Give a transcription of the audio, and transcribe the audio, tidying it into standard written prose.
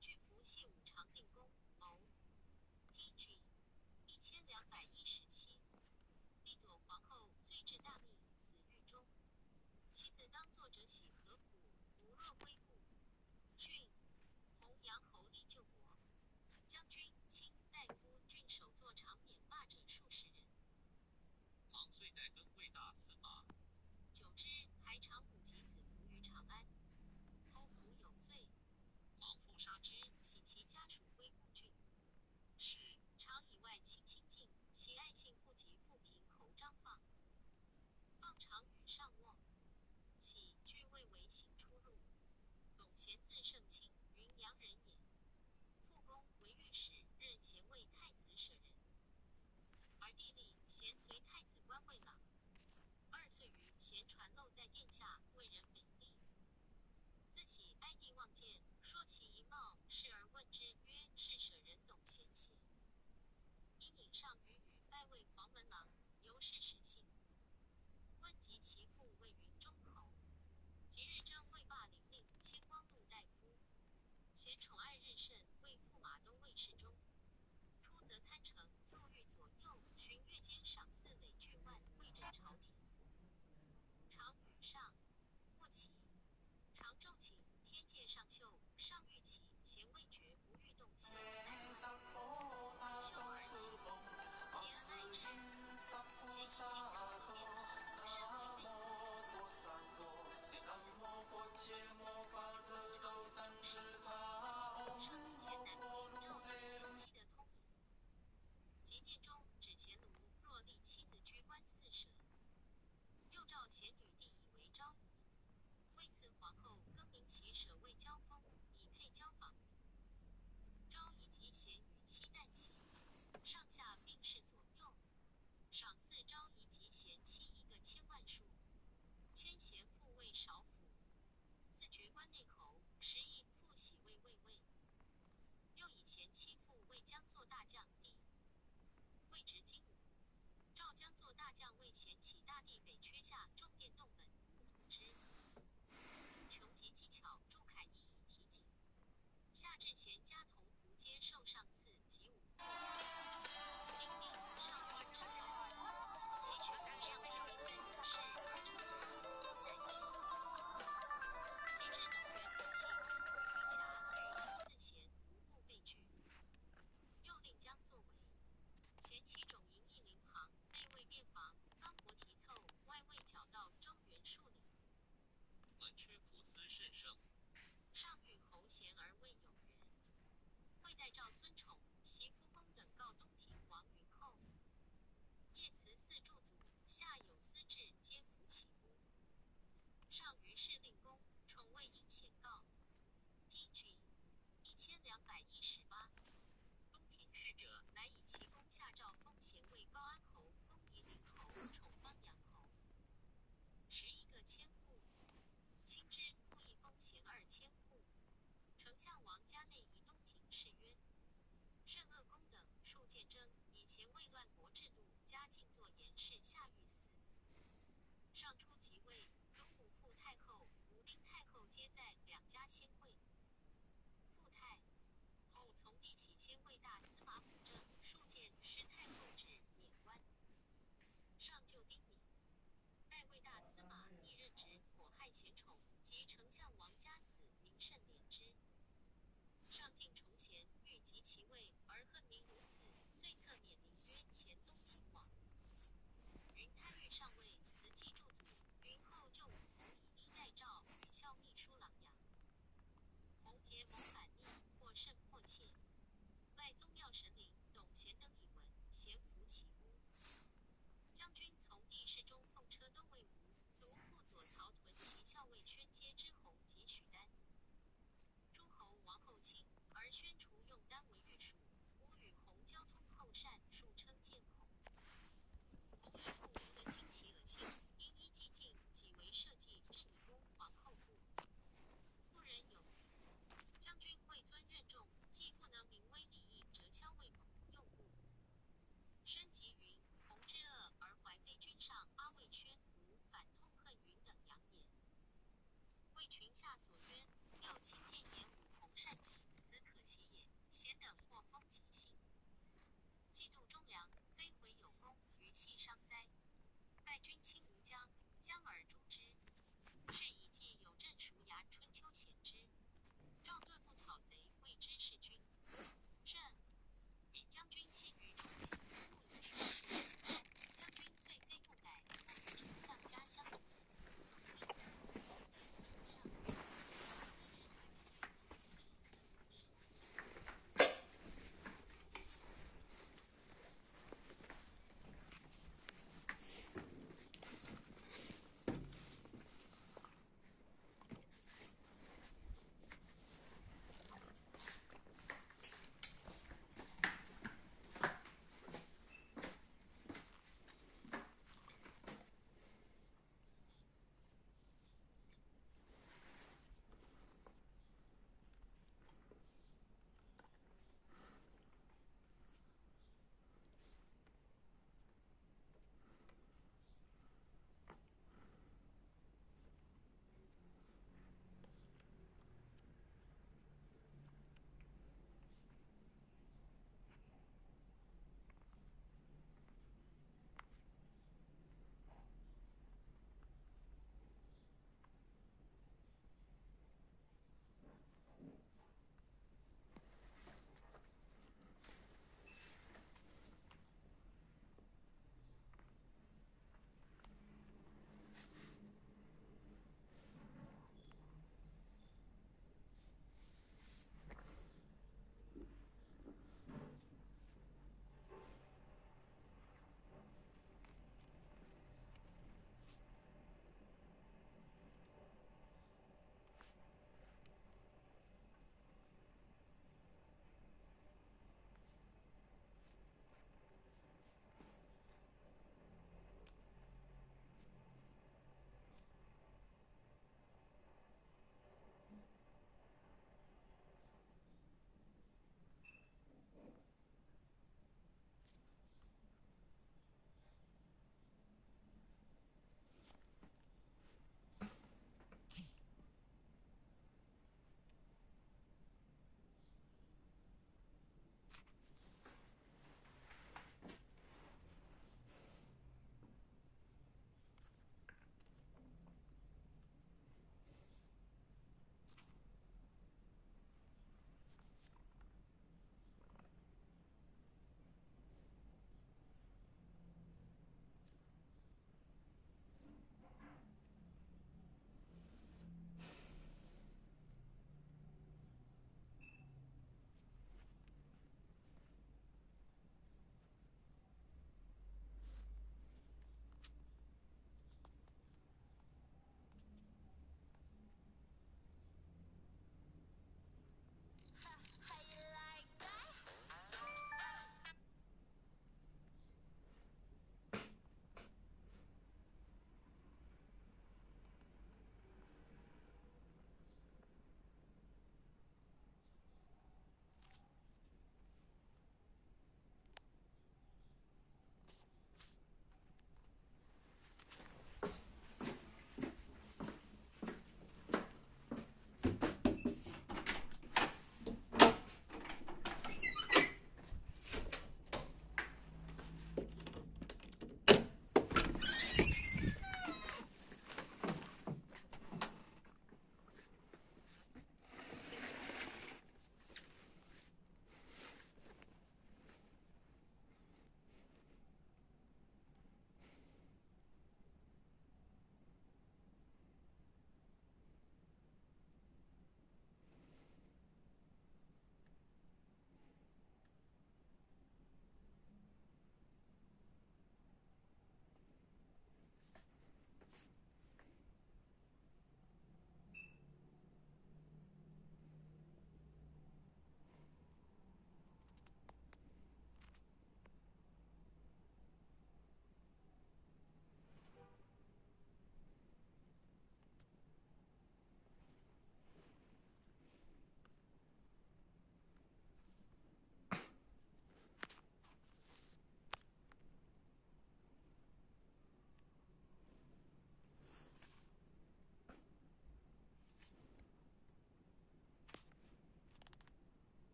拒服系武长定公谋。P.G. 1217，立左皇后罪至大逆，死狱中。其子当作者喜何苦，无若归故。郡弘阳侯立救国将军、卿大夫、郡守作长免罢者数十人。莽遂代更为大司马。久之，还常武及子服于长安，侯府有罪，莽复杀之。徙其家属归故郡。是常以外戚亲近，其爱信不及富平侯张放。放常与上卧，起居未为行出入。董贤字圣卿，云阳人也。复公为御史，任贤位太子舍人。而帝立贤随太子官卫郎。2岁余，贤传漏在殿下，为人美丽。自喜哀帝望见，说其仪貌，视而问之曰：“是舍人董贤邪？”因引上与语，拜为黄门郎，由是始信。问及其父为云中侯，即日征魏霸陵令，迁光禄大夫。贤宠爱日甚，为驸马都尉侍中。出则参乘，入狱左右，巡阅监赏赐累巨万，威震朝廷。常与上，不起。常奏请天界上秀，上欲起，贤未决，不欲动贤，乃秀而起，其恩爱之。贤以性柔和绵皮，善为美。上贤南平赵董贤妻的通隐。及殿中指贤卢若立妻子居官寺舍，又召贤女弟以为昭仪。为赐皇后更名其舍为交封，以配交房女。昭仪及贤与妻旦夕，上下并侍左右，赏赐昭仪及贤妻一个千万数。迁贤父为少府，赐爵关内侯，食邑复徙为卫尉。又以贤妻父为将作大匠弟，位职金吾。赵将作大匠为贤起大帝北阙下重殿栋本，故图之。穷极技巧，铸凯翼以提谨。下至贤家同服皆受上赐及武。经历上皇真其学上帝经在世而成乃起。及至董源起出余下，欲赐贤无不被拒。又令将作为贤其种营义林旁，内卫便房，刚国提凑，外卫角道周原数里。门阙苦思甚盛。上欲侯贤而未有人，会代赵孙宠、袭夫公等告东平王云后。叶慈寺柱祖，下有司制，皆服其屋。上于是令公宠为阴贤告。P.G. 1218。东平侍者乃以其功下诏封贤为高安侯、封夷陵侯、宠方阳侯，11个千户。亲之复一封贤2000户。丞相王家内移东平誓曰：慎恶公等数见争，以贤为乱国制度，嘉靖作言事下狱死。上初即位，祖母傅太后、武定太后皆在，两家先会。傅太后从弟喜先为大司马辅政，数见施太后旨，免官。上就丁宁，代魏大司马，亦任职，火害贤宠，